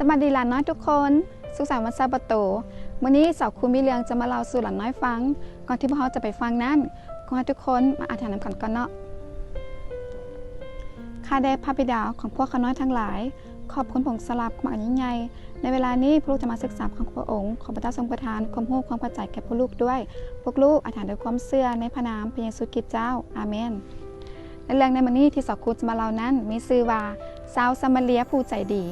ສະບາຍດີຫຼານນ້ອຍທຸກຄົນ, ສຸກສັນວັນຊາບາໂຕ. ມື້ນີ້ສາວຄູມີເລື່ອງຈະມາເລົ່າສູ່ຫຼານນ້ອຍຟັງ. ກ່ອນທີ່ພວກເຮົາຈະໄປຟັງນັ້ນ, ຂໍໃຫ້ທຸກຄົນມາອະທິຖານນຳກັນກ່ອນເນາະ. ຂ້າແດ່ພະບິດາຂອງພວກຂ້ານ້ອຍທັງຫຼາຍ, ຂອບຄຸນພະອົງສຳລັບຄວາມອັນຍິ່ງໃຫຍ່. ໃນເວລານີ້ພວກລູກຈະມາສຶກສາຄຳຂອງພະອົງ. ຂໍພະເຈົ້າຊົງປະທານຄວາມຮູ້ຄວາມເຂົ້າໃຈແກ່ພວກລູກດ້ວຍ. ພວກລູກອະທິຖານດ້ວຍຄວາມເຊື່ອໃນພະນາມພະເຢຊູຄຣິດເຈົ້າ. ອາເມນ. ແລະ ເລື່ອງໃນມື້ນີ້ທີ່ສາວຄູຈະມາເລົ່ານັ້ນ ມີຊື່ວ່າ ຊາວຊາມາເລຍຜູ້ໃຈດີ.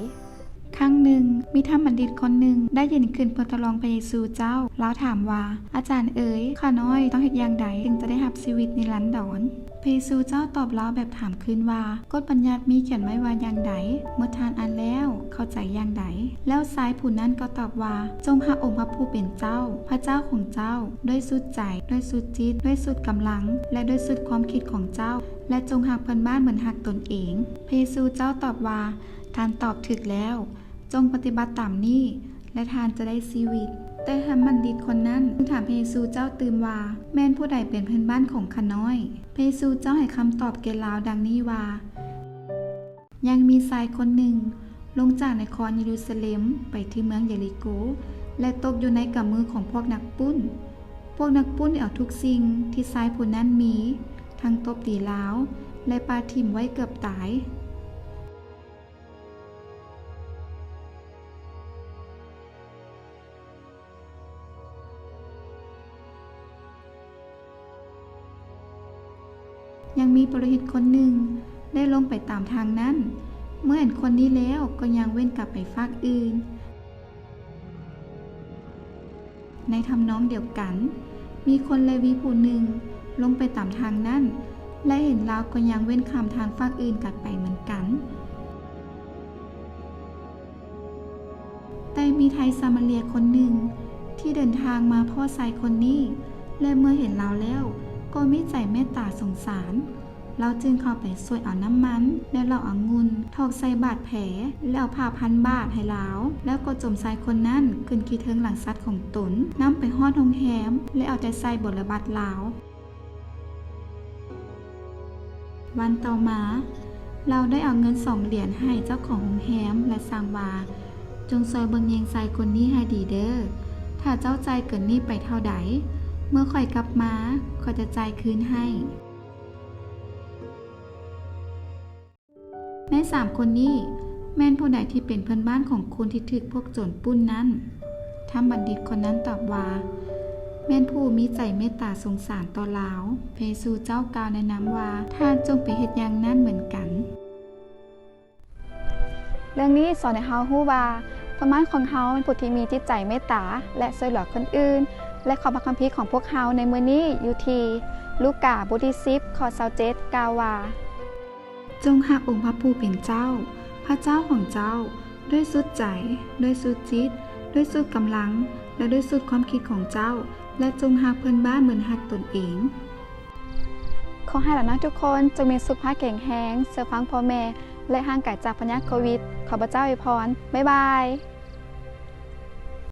ຄັ້ງໜຶ່ງ, ມີທ່ານບັນດິດຄົນໜຶ່ງໄດ້ຢືນຂຶ້ນເພື່ອທະດລອງພະເຢຊູເຈົ້າ. ລາວຖາມວ່າ, ອາຈານເອີຍ, ຂ້ານ້ອຍຕ້ອງເຮັດຢ່າງໃດຈຶ່ງຈະໄດ້ຮັບຊີວິດນິລັນດອນ? ພະເຢຊູເຈົ້າຕອບລາວແບບຖາມຄືນວ່າ, ກົດບັນຍັດມີຂຽນໄວ້ວ່າຢ່າງໃດ? ເມື່ອທ່ານອ່ານແລ້ວ, ເຂົ້າໃຈຢ່າງໃດ? ແລ້ວຊາຍຜູ້ນັ້ນກໍຕອບວ່າ, ຈົ່ງຮັກອົງພະຜູ້ເປັນເຈົ້າ, ພະເຈົ້າຂອງເຈົ້າ, ດ້ວຍສຸດໃຈ, ດ້ວຍສຸດຈິດ, ດ້ວຍສຸດກຳລັງ ແລະ ດ້ວຍສຸດຄວາມຄິດຂອງເຈົ້າ, ແລະ ຈົ່ງຮັກເພື່ອນບ້ານເໝືອນຮັກຕົນເອງ. ພະເຢຊູເຈົ້າຕອບວ່າ, ທ່ານຕອບຖືກແລ້ວ, ຈົ່ງປະຕິບັດຕາມນີ້ ແລະ ທ່ານຈະໄດ້ຊີວິດ. ແຕ່ທ່ານບັນດິດຄົນນັ້ນຈຶ່ງຖາມພະເຢຊູເຈົ້າຕື່ມວ່າ, ແມ່ນຜູ້ໃດເປັນເພື່ອນບ້ານຂອງຂ້ານ້ອຍ? ພະເຢຊູເຈົ້າໃຫ້ຄຳຕອບແກ່ລາວດັ່ງນີ້ວ່າ, ຍັງມີຊາຍຄົນໜຶ່ງລົງຈາກນະຄອນເຢຣູຊາເລັມໄປທີ່ເມືອງເຢລິໂກ ແລະ ຕົກຢູ່ໃນກຳມືຂອງພວກນັກປຸ້ນ. ພວກນັກປຸ້ນເອົາທຸກສິ່ງທີ່ຊາຍຜູ້ນັ້ນມີ, ທັງຕົບຕີລາວ ແລະ ປະຖິ້ມໄວ້ເກືອບຕາຍ. ຍັງມີປຸໂຣຫິດຄົນໜຶ່ງໄດ້ລົງໄປຕາມທາງນັ້ນ, ເມື່ອເຫັນຄົນນີ້ແລ້ວກໍຍ່າງແວ່ນກັບໄປຟາກອື່ນ. ໃນທຳນອງດຽວກັນ, ມີຄົນເລວີຜູ້ໜຶ່ງລົງໄປຕາມທາງນັ້ນ ແລະ ເຫັນລາວກໍຍ່າງແວ່ນຂ້າມທາງຟາກອື່ນກັບໄປເໝືອນກັນ. ແຕ່ມີໄທຊາມາເລຍຄົນໜຶ່ງທີ່ເດີນທາງມາພໍ້ຊາຍຄົນນີ້ ແລະ ເມື່ອເຫັນລາວແລ້ວກໍມີໃຈເມດຕາສົງສານ. ລາວຈຶ່ງເຂົ້າໄປຊ່ວຍເອົານ້ຳມັນ ແລະ ເຫຼົ້າອະງຸ່ນຖອກໃສ່ບາດແຜ ແລະ ເອົາຜ້າພັນບາດໃຫ້ລາວ, ແລ້ວກໍຈົ່ມຊາຍຄົນນັ້ນຂຶ້ນຂີ່ເທິງຫຼັງສັດຂອງຕົນ, ນຳໄປຮອດໂຮງແຮມ ແລະ ເອົາໃຈໃສ່ບົວລະບັດລາວ. ວັນຕໍ່ມາ, ລາວໄດ້ເອົາເງິນສອງຫຼຽນໃຫ້ເຈົ້າຂອງໂຮງແຮມ ແລະ ສັ່ງວ່າ, ຈົ່ງຊ່ອຍເບິ່ງແຍງຊາຍຄົນນີ້ໃຫ້ດີເດີ້. ຖ້າເຈົ້າຈ່າຍເກີນນີ້ໄປເທົ່າໃດ, ເມື່ອຂ້ອຍກັບມາ, ຂ້ອຍຈະຈ່າຍຄືນໃຫ້. ໃນສາມຄົນນີ້, ແມ່ນຜູ້ໃດທີ່ເປັນເພື່ອນບ້ານຂອງຄົນທີ່ຖືກພວກໂຈນປຸ້ນນັ້ນ? ທ່ານບັນດິດຄົນນັ້ນຕອບວ່າ, ແມ່ນຜູ້ມີໃຈເມດຕາສົງສານຕໍ່ລາວ. ພະເຢຊູເຈົ້າກ່າວແນະນຳວ່າ, ທ່ານຈົ່ງໄປເຮັດຢ່າງນັ້ນເໝືອນກັນ. ເລື່ອງນີ້ສອນໃຫ້ເຮົາຮູ້ວ່າ ເພື່ອນບ້ານຂອງເຮົາແມ່ນຜູ້ທີ່ມີຈິດໃຈເມດຕາ ແລະ ຊ່ວຍເຫຼືອຄົນອື່ນ, ແລະ ຂໍ້ພະຄຳພີຂອງພວກເຮົາໃນມື້ນີ້ຢູ່ທີ່ລູກາ ບົດທີສິບ ຂໍ້ຊາວເຈັດ ກ່າວວ່າ, ຈົ່ງຮັກອົງພະຜູ້ເປັນເຈົ້າ, ພະເຈົ້າຂອງເຈົ້າ, ດ້ວຍສຸດໃຈ, ດ້ວຍສຸດຈິດ, ດ້ວຍສຸດກຳລັງ ແລະ ດ້ວຍສຸດຄວາມຄິດຂອງເຈົ້າ, ແລະ ຈົ່ງຮັກເພື່ອນບ້ານເໝືອນຮັກຕົນເອງ. ຂໍໃຫ້ຫຼານນ້ອຍທຸກຄົນຈົ່ງມີສຸຂະພາບແຂງແຮງ, ເຊື່ອຟັງພໍ່ແມ່ ແລະ ຫ່າງໄກຈາກພະຍາດໂຄວິດ. ຂໍພະເຈົ້າອວຍພອນ. ບາຍບາຍ.